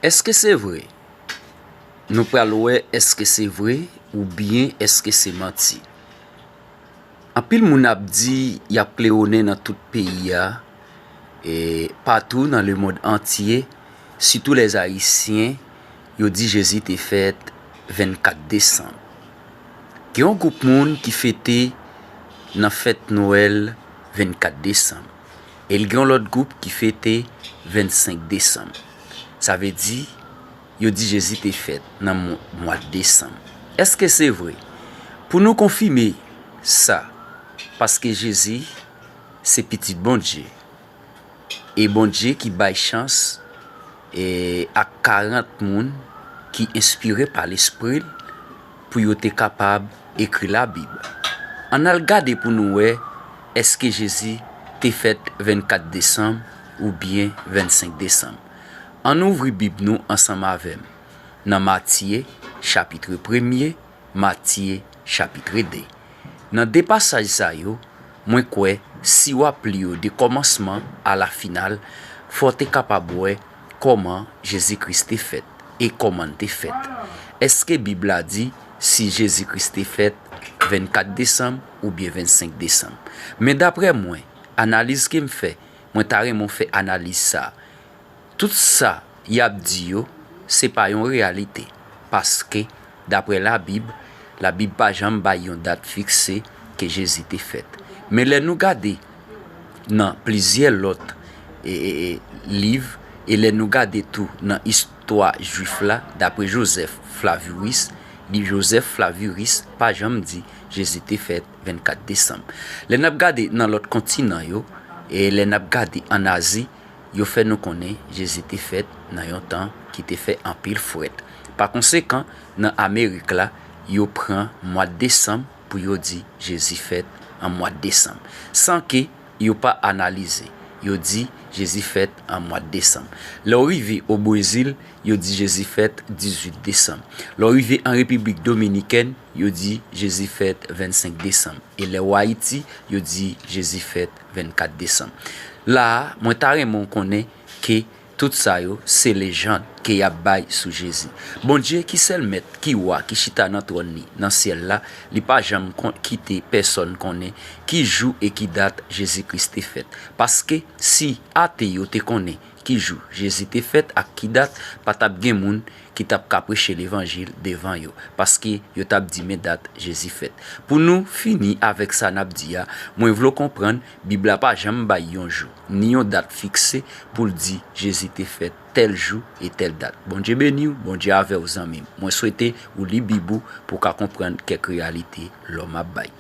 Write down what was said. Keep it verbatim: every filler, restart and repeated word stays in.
Èske se vre? Nou pral wè èske se vre oubyen èske se manti. Anpil moun ap di y ap klewonnen nan tout peyi a, e patou nan lemonn antye, sitou lèzayisyen, yo di Jezi te fèt vennkat desanm. Gen yon gwoup moun ki fete nan fèt Nwèl vennkat desanm, e l gen yon lòt gwoup ki fete vennsenk desanm. Sa vle di, yo di Jezi te fèt nan mwa desanm. Èske se vre? Pou nou konfime sa, paske Jezi se Pitit Bondye, e Bondye ki bay chans e ak karant moun ki enspire pa Lespri l pou yo te kapab ekri Labib. Ann al gade pou nou wè èske Jezi te fèt vennkat desanm oubyen vennsenk desanm. Ann ouvri Bib nou ansanm avè m nan Matye, chapit premye, Matye, chapit de. Nan de pasaj sa yo, mwen kwè si w ap li yo de kòmansman a la final, fò w te kapab wè kòman Jezi Kris te fèt e kòman l te fèt. Èske Bib la di si Jezi Kris te fèt vennkat desanm oubyen vennsenk desanm? Men daprè mwen, analiz ke m fè, mwen ta renmen w fè analiz sa a. Tout sa y ap di yo, se pa yon reyalite, paske, daprè Labib, Labib pa janm bay yon dat fikse ke Jezi te fèt. Men lè nou gade nan plizyè lòt e, e, e, liv, e lè nou gade tou nan istwa jwif la, daprè Joseph Flavius, li Joseph Flavius pa janm di Jezi te fèt vennkat desanm. Lè n ap gade nan lòt kontinan yo, e lè n ap gade ann Azi, yo fè nou konnen Jezi te fèt nan yon tan ki te fè anpil frèt. Pa konsekan, nan Amerik la, yo pran mwa desanm pou yo di Jezi fèt an mwa desanm, san ke yo pa analize. Yo di Jezi fèt an mwa desanm. Lè w rive o Brezil, yo di Jezi fèt dizuit desanm. Lè w rive an Repiblik Dominikèn, yo di Jezi fèt vennsenk desanm. E lè w Ayiti, yo di Jezi fèt vennkat desanm. La a, mwen ta renmen w konnen ke tout sa yo se lejann ke y ap bay sou Jezi. Bondye ki sèl Mèt, ki Wa, ki chita nan twòn li nan syèl la, li pa janm kon-, kite pèsonn konnen ki jou e ki dat Jezi Kris te fèt. Paske si ate yo te konnen ki jou Jezi te fèt ak ki dat, pa t ap gen moun ki t ap ka preche levanjil devan yo, paske yo t ap di men dat Jezi fèt. Pou nou fini avèk sa n ap di a, mwen vle w konprann, Bib la pa janm bay yon jou, ni yon dat fikse pou l di Jezi te fèt tèl jou e tèl dat. Bondye beni w, Bondye avè w, zanmi m. Mwen swete ou li Bib ou pou w ka konprann kèk reyalite lòm ap bay.